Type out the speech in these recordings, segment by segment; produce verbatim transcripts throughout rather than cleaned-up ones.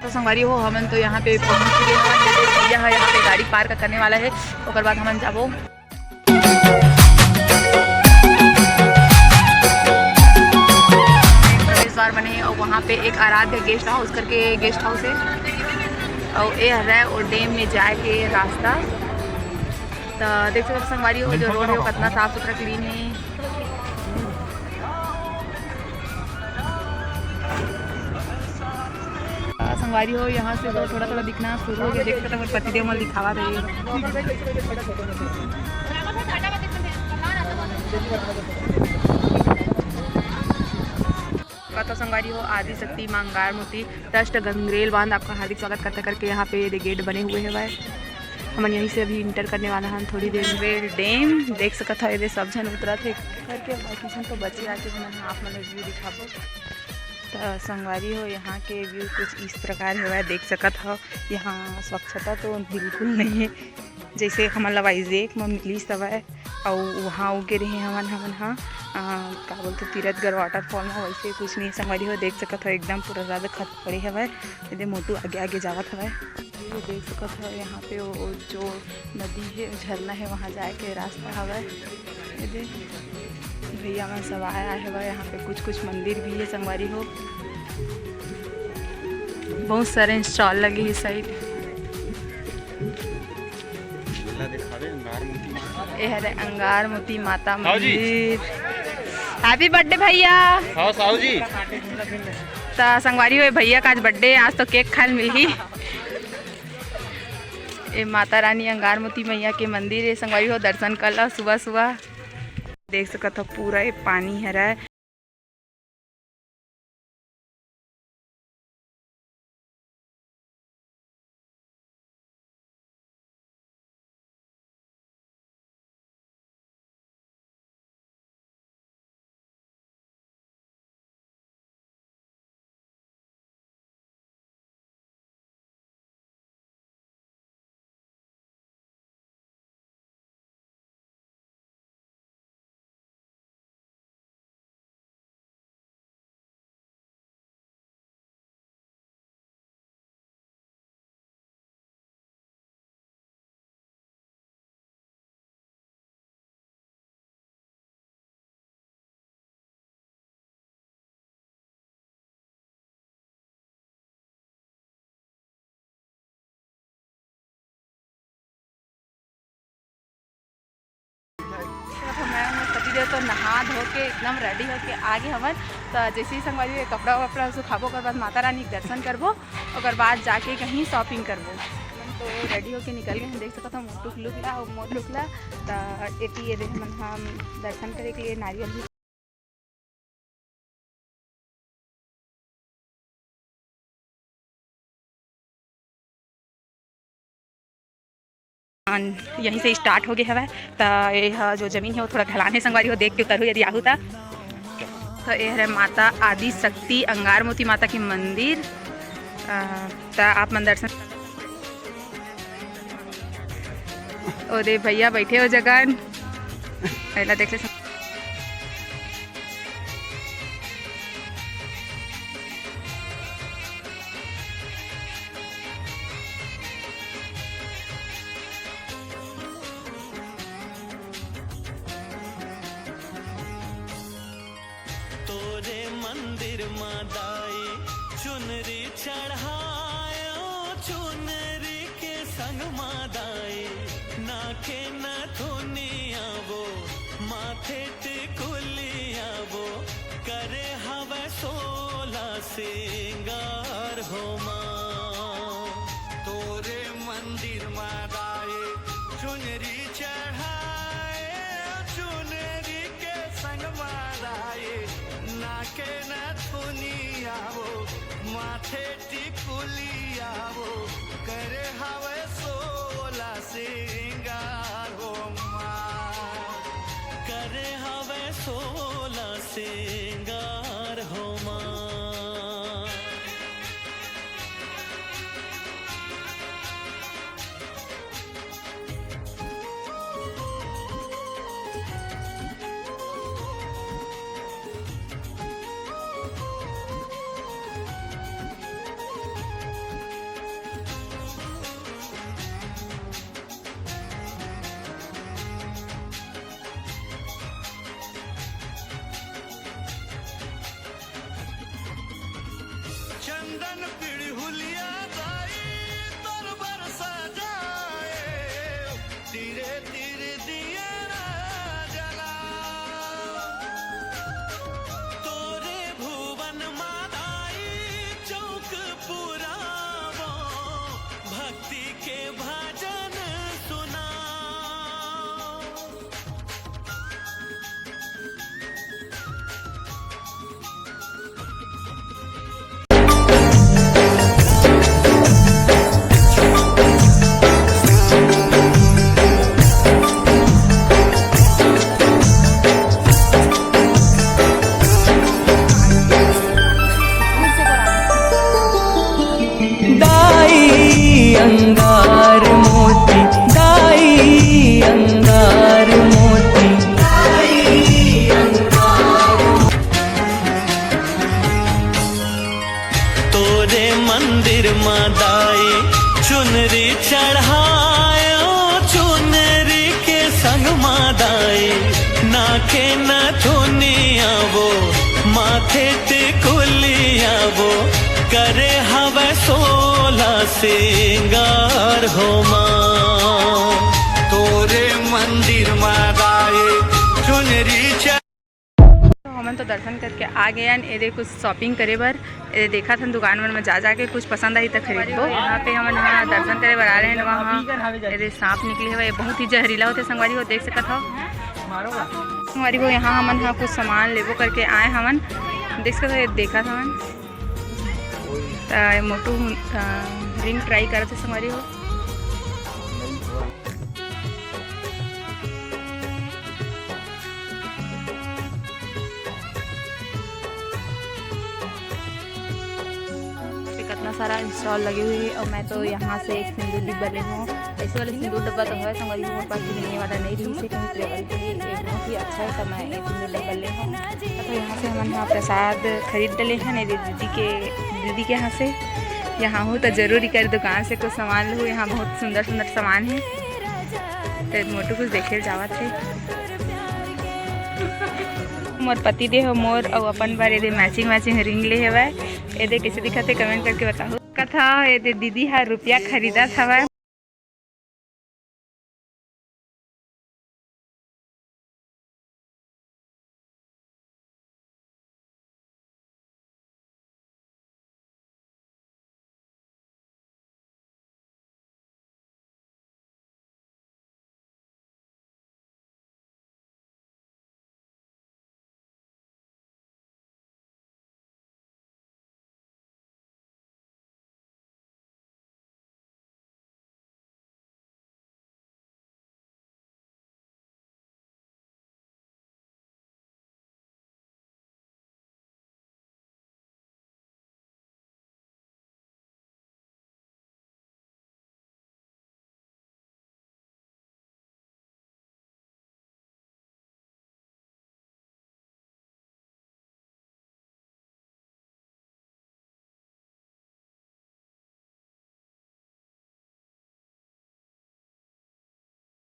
तो संगवारी हो, हमन तो यहाँ पे पहुँच चुके हैं। ये देख, भैया है यहाँ पे गाड़ी पार्क करने वाला है, ओकर बाद हमन जाबो। प्रवेश द्वार बने हे और वहाँ पे एक आराध्य गेस्ट हाउस करके गेस्ट हाउस है और ये हरे और डैम में जाए के रास्ता। तो देख सकते हो संगवारी हो, जो रोड है वो कितना साफ सुथरा क्लीन है। आ, संगवारी हो, यहाँ से तो थोड़ा थोड़ा दिखना शुरू हो गया। देख सकते हो, मोर पतिदेव मन दिखावा रहे। का तो संगवारी हो, आदि शक्ति मां अंगार मोती ट्रस्ट गंगरेल बांध आपका हार्दिक स्वागत करता करके यहाँ पे ये गेट बने हुए हैं भाई। हमन यहीं से अभी इंटर करने वाला हन थोड़ी देर में। डैम देख सकत हव, एदे सब झन उतरत हे करके, बाकी झन तो बचे आके हमन आप मन व्यू दिखाबो। त संगवारी हो, यहाँ के व्यू कुछ इस प्रकार हवय, देख सकत हव। यहाँ स्वच्छता तो बिल्कुल नहीं है, जैसे हमन ला वाइजेक म मिलिस हवय, अउ वहाँ उगे रहे हमन, हमन ह, अ, का बोलथे, तीरथगढ़ वाटरफॉल म, वैसे कुछ नहीं संगवारी हो। देख सकत हव, एकदम पूरा ज्यादा खत पड़े हवय। एदे मोटू आगे आगे जावत हवय। ये देख सकत हव, यहाँ पे वो, वो जो नदी है, झरना है, वहाँ जाए के रास्ता हवय। ये दे, भैया मन सब आया है, यहाँ पे कुछ कुछ मंदिर भी है संगवारी हो। बहुत सारे स्टॉल लगे है साइड। ये हरे अंगार मोती माता मंदिर। हैप्पी बर्थडे भैया। हाँ साहू जी। त संगवारी हो, भैया का आज बर्थडे, आज तो केक खाए ल मिलही। ए माता रानी अंगार मोती मैया के मंदिर ए संगवारी हो, दर्शन कर ला सुबह सुबह। देख सकत हो पूरा ए पानी हरय। तो मैं हमर पतिदेव तो नहा धो के एकदम रेडी होके आ गे हवन। तो जैसे ही संगवारी हो कपड़ा वपड़ा सुखाबो, ओकर बाद माता रानी के दर्शन करबो, ओकर बाद जाके कहीं शॉपिंग करबो। तो रेडी होके निकल गए हैं, देख सकत हो मोटू के लुक ला और मोर लुक ला। तो एती ये दे हमन हम दर्शन करे के लिए नारियल भी यहीं से स्टार्ट हो गए हवय। त ये ह जो जमीन है वो थोड़ा ढलान है संगवारी हो, देख के उतरहु यदि आहू त। तो ये हरे माता आदि शक्ति अंगार मोती माता के मंदिर। अ, त आप मन दर्शन। ओ दे भैया बैठे हो जगन, पहला देख ले। तोरे मंदिर मा दाई चुनरी चढ़ायो, चुनरी के संग मा दाई नाके नथुनिया वो, माथे टिकुलिया वो, करे हवे सोला सिंगार हो माँ। तोरे मंदिर मा दाई चुनरी चढ़ाए, चुनरी के संग मा दाई नाके नथुनिया वो, माथे टिकुलिया वो, करे हवे सोला सिंगार हो माँ। करे हवे सोला सिंगार हो माँ। मंदिर मा दाई चुनरी चढ़ायो, चुनरी के संग मा दाई नाके नथुनिया वो, माथे टिकुलिया वो, करे हवै सोला सिंगार हो माँ। तोरे मंदिर मा दाई चुनरी चढ़ तो हमन तो दर्शन करके आ गए हन। एदे कुछ shopping करे बर, एदे देखत हन दुकान मन में जा जाके कुछ पसंद आही त खरीदबो। यहाँ पे हमन हा दर्शन करे बर आ रहे हैं, वहाँ एदे सांप निकले हवय, बहुत ही जहरीला होथे संगवारी हो, देख सकत हव संगवारी हो। यहाँ हमन हा कुछ सामान लेबो करके आए हवन, देख सकत हव, देखत हवन। त मोटू ring try करत हे संगवारी हो। पे कितना सारा stall लगे हुए हैं और मैं तो यहाँ से एक सिंदूर डिब्बा ले हूँ। ऐसे वाले सिंदूर डब्बा तो है संगवारी हो, मोर पास, लेकिन ये वाला नहीं रही से कहीं travel के लिए। ये बहुत ही अच्छा है, तो मैं एक सिंदूर डब्बा ले हूँ। तो यहाँ से हमन यहाँ प्रसाद खरीद डले हैं, नहीं दीदी के, दीदी के यहाँ से। यहाँ हूँ तो जरूर इकर दुकान से कुछ सामान लूँ, यहाँ बहुत सुंदर सुंदर सामान है। तो मोटू कुछ देखे जावत है। मोर पति देव मोर अउ अपन बर एदे matching matching ring ले हवय। एदे कैसे दिखत है, comment करके बताहू। कथा एदे दीदी हा रुपया खरीदत हवय।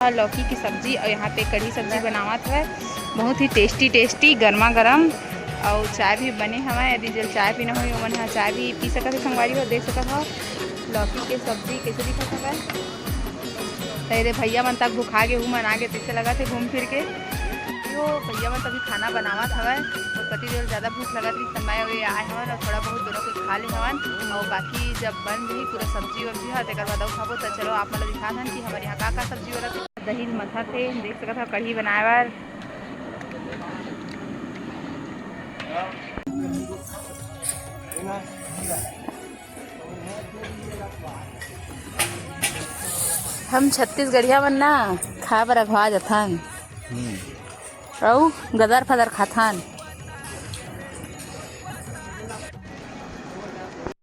लौकी की सब्जी और यहाँ पे कढ़ी सब्जी बनावत है, बहुत ही tasty tasty गर्मा गर्म। और चाय भी बने हवय, यदि जो चाय पीना हो ओमन ह चाय भी पी सकत है संगवारी हो, देख सकत हो लौकी के सब्जी कैसे दिखत हवय। तो ये भैया मन तक भुखा गे, उमन आगे तैसे लगत है घूम फिर के। यो भैया मन तभी खाना बनावत हवय, मोर पति देव ला ज्यादा भूख लगत रहिस, त मैं अउ ये आए हवन और थोड़ा बहुत दोनों कुछ खा ले हवन और बाकी जब बन रही पूरा सब्जी वब्जी ह, तेकर बाद अउ खाबो। त चलो आप मन ला दिखात हन कि हमर यहाँ का का सब्जी वाला दही मथत हे, देख सकत हव कढ़ी बनाए बर। हम छत्तीसगढ़िया मन ना खाए बर अघवा जथन। हम्म। अउ गदर फदर खाथन।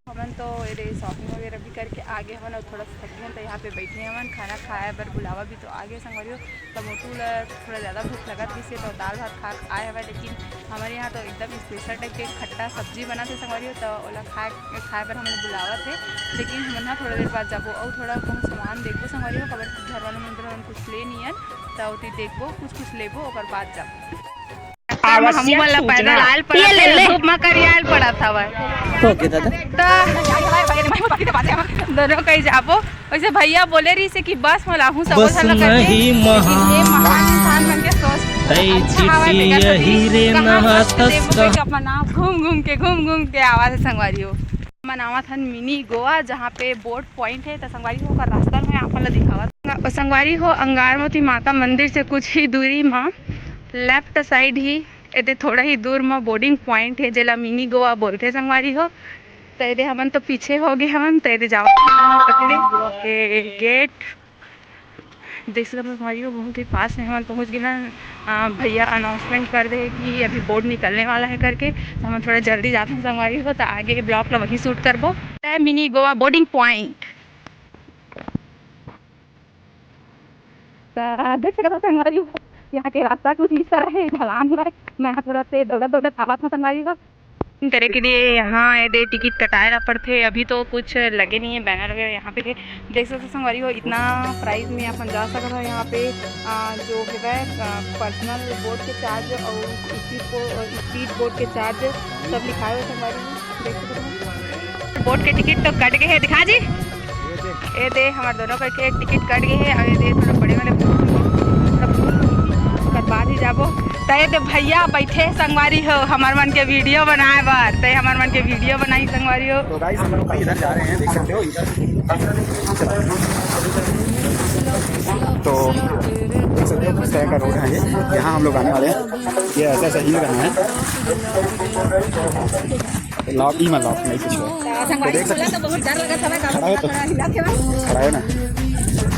हमन तो एदे shopping वगैरह भी करके आ गे हवन और थोड़ा सा थक गे हवन, तो यहाँ पे बैठे हवन, खाना खाए बर बुलावा भी तो आ गे संगवारी हो। तो मोटू ला थोड़ा ज़्यादा भूख लगत रहिस हे, तो दाल भात खा आए हवय, लेकिन हमर यहाँ तो एकदम special type के खट्टा सब्जी बनत हे संगवारी हो, तो ओला खाए, खाए बर हमन बुलावत हे। लेकिन हमन ह थोड़ा देर बाद जाबो अउ थोड़ा बहुत सामान देखबो संगवारी हो, काबर कि घर वाले मन बर हमन कुछ ले नइ हन, तो ओती देखबो, कुछ कुछ लेबो, ओकर बाद जाबो। आवश्यक हमू मन ला सूचना। पैदल आयल पड़त हे, धूप म करियायल पड़त हवय। तो के दादा? तो दोनों कहीं जाबो। वैसे भैया बोले रहिस हे कि बस म लाहूं सबो झन ला करके। लेकिन ये महान इंसान मन के सोच अच्छा हवय, बेगर कभी कहाँ से देबो करके अपन आप घूम घूम के, घूम घूम के आवत हे संगवारी हो। हमन आवत हन mini Goa, जहाँ पे boat point हे, त संगवारी हो ओकर रास्ता में आप मन ला दिखावत। संगवारी हो, अंगारमोती माता मंदिर से कुछ ही दूरी म left side ही एदे थोड़ा ही दूर म boating point हे, जेला mini Goa बोलथे संगवारी हो। त एदे हमन तो पीछे हो गे हवन, त एदे जावत हवन पकड़े। ए, gate देख सकत हव संगवारी हो, बहुत ही पास में हमन पहुँच गेन। अ, भैया announcement कर दे हे कि अभी boat निकलने वाला है करके, तो हमन थोड़ा जल्दी जात हन संगवारी हो, त आगे vlog ला वहीं shoot करबो। Mini Goa boating point। त देख सकत हव संगवारी हो, यहाँ के रास्ता कुछ इस तरह हे, ढलान हे। मैं थोड़ा से दौड़त दौड़त आवत हव संगवारी हो। करे के लिए यहाँ ये दे टिकट कटाए ला पड़थे। अभी तो कुछ लगे नहीं है, बैनर वगैरह यहाँ पे। देख सकते हो संगवारी हो, इतना प्राइस में अपन जा सकत हो यहाँ पे। आ, जो है पर्सनल बोट के चार्ज और स्पीड बोट के चार्ज सब लिखाए हुए संगवारी हो, देख सकते हो। बोट के टिकट तो कट गए हैं, दिखा जी। ये दे हमारे दोनों करके टिकट कट गए हैं। और ये दे थोड़ा बड़े वाले, मतलब, कर बाद ही जाबो। तो ये दे भैया बैठे संगवारी हो हमार मन के वीडियो बनाए बर, तो हमार मन के वीडियो बनाई संगवारी हो। तो गाइस, हम लोग इधर जा रहे हैं, देख सकते हो इधर। तो देख सकते हो किस तरह का रोड है ये, यहाँ हम लोग आने वाले हैं। ये ऐसा ऐसा हिल रहा है। लॉक ही में लॉक नहीं कुछ है। तो देख सकते हो, तो बहुत डर लगा था भाई, खड़ा है तो, थोड़ा हिला के बस। खड़ा है ना,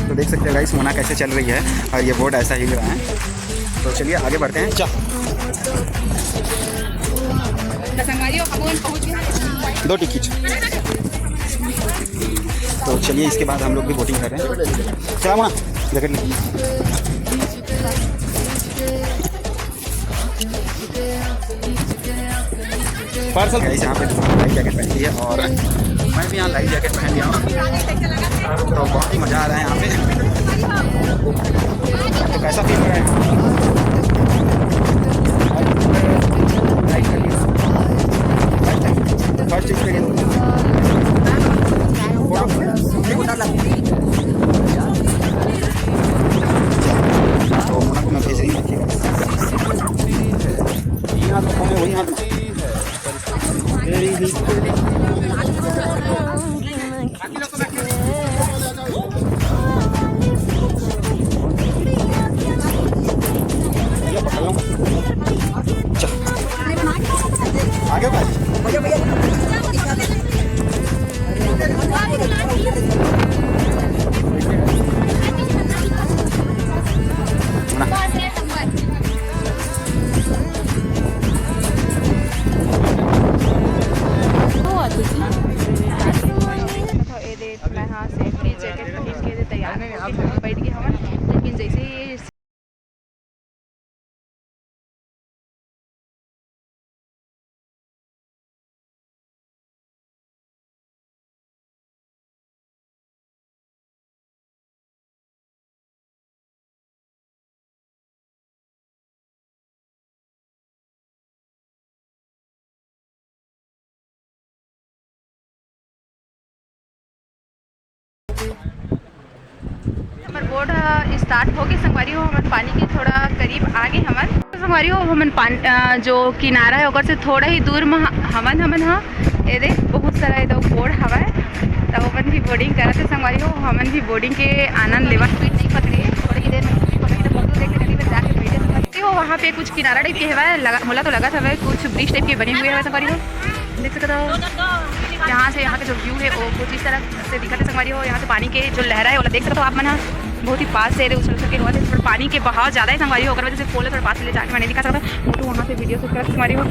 तो देख सकते हो गाइस, मोना कैसे चल रही है और ये बोट ऐसा हिल रहा है। तो चलिए आगे बढ़ते हैं। चल। तो संगवारी हो, हम लोग पहुंच गए हैं। दो टिकट। तो चलिए, इसके बाद हम लोग भी बोटिंग कर रहे हैं। चला मोना, जैकेट ले। पार्सल गाइस, यहाँ पे लाइफ जैकेट पहन ली है और मैं भी यहाँ लाइफ जैकेट पहन लिया हूँ। तो बहुत ही मज़ा आ रहा है यहाँ पे। तो कैसा फील हो रहा है? First experience. तो मोना को मैं भेज रही हूँ। ये हाथ में, वही हाथ में। ये पकड़ लो। चल। आगे भाई। ना। तो ये दे, मैं हाँ सेफ्टी जैकेट पहन के दे तैयार होके हम बैठ गए हवन, लेकिन जैसे ही ये हमर बोट ह स्टार्ट होके संगवारी हो, हमन पानी के थोड़ा करीब आ गे हमन। तो संगवारी हो, हमन पान-, अ, जो किनारा है ओकर से थोड़ा ही दूर म ह-, हमन, हमन ह, ये देख, बहुत सारा ये दो बोट हवय, त ओमन भी बोटिंग करत हे संगवारी हो, हमन भी बोटिंग के आनंद लेवा। स्पीड नहीं पकड़े, थोड़ी देर में स्पीड पकड़ी तो फोटो देख लेती, फिर जाके बैठे संगवारी हो। वहाँ पे कुछ किनारा टाइप के हवय, लगा, मोला तो लगत हवय कुछ ब्रिज टाइप के बने हुए हवय संगवारी हो। देख सकत हो, यहाँ से यहाँ के जो व्यू है वो कुछ इस तरह से दिखत है संगवारी हो। यहाँ से पानी के जो लहरा है वो देख सकत हो आप मन ह, बहुत ही पास से उछल उछल के होवत है, पर पानी के बहाव ज्यादा है संगवारी हो, ओकर वजह से फोन ला थोड़ा पास से ले जाके मैं नहीं दिखा सकता। फोटो वहाँ से वीडियो से करत संगवारी हो।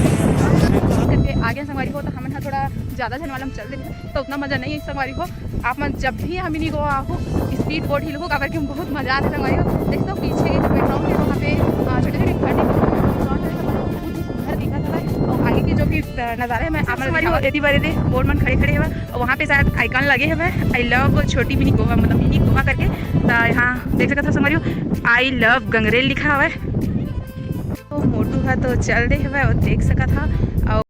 करके आगे संगवारी हो, तो हमन ह थोड़ा ज्यादा झन वाला में चल देथे, तो उतना मजा नहीं है संगवारी हो। आप मन जब भी हम मिनी गोवा आहू, स्पीड बोट ही लहू, काबर कि हम बहुत मजा आथे संगवारी हो। देख सकते हो पीछे जो बैकग्राउंड है वहाँ पे, अ, छोटे छोटे घर दिखत हवय, बहुत ही सुंदर दिखत हवय। और आगे के जो कि त नजारा हे, मैं आप मन संगवारी हो, एती बर एदे बोर्ड मन खड़े खड़े हवय, अउ वहाँ पे शायद आइकन लगे हवय, "I love छोटी मिनी गोवा", मतलब मिनी गोवा करके। त यहाँ देख सकत हो संगवारी हो, "I love गंगरेल" लिखा हवय। तो मोटू ह तो चल दे हवय, अउ देख सकत हा, अउ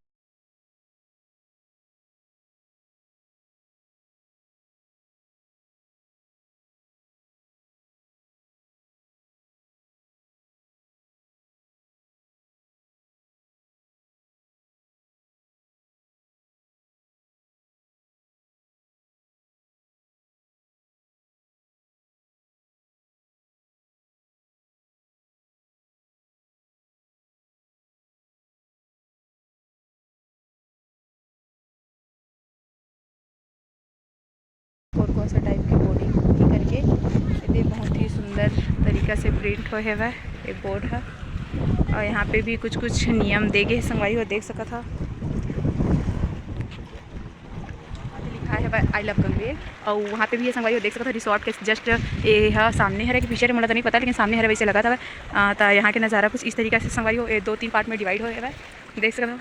कोरकोसा टाइप के बोर्डिंग करके एदे बहुत ही सुंदर तरीका से प्रिंट होए हवय ये बोर्ड ह। और यहाँ पे भी कुछ कुछ नियम दे गे हे संगवारी हो, देख सकत हा। लिखा है "I love गंगरेल", और वहाँ पे भी ये संगवारी हो देख सकत हा, रिसोर्ट के जस्ट ये ह सामने हरे कि पीछे हरे, मोला तो नहीं पता, लेकिन सामने हरे वैसे लगत हवय। अ, त यहाँ के नज़ारा कुछ इस तरीका से संगवारी हो, ये दो तीन पार्ट में डिवाइड होए हवय, देख सकत हा।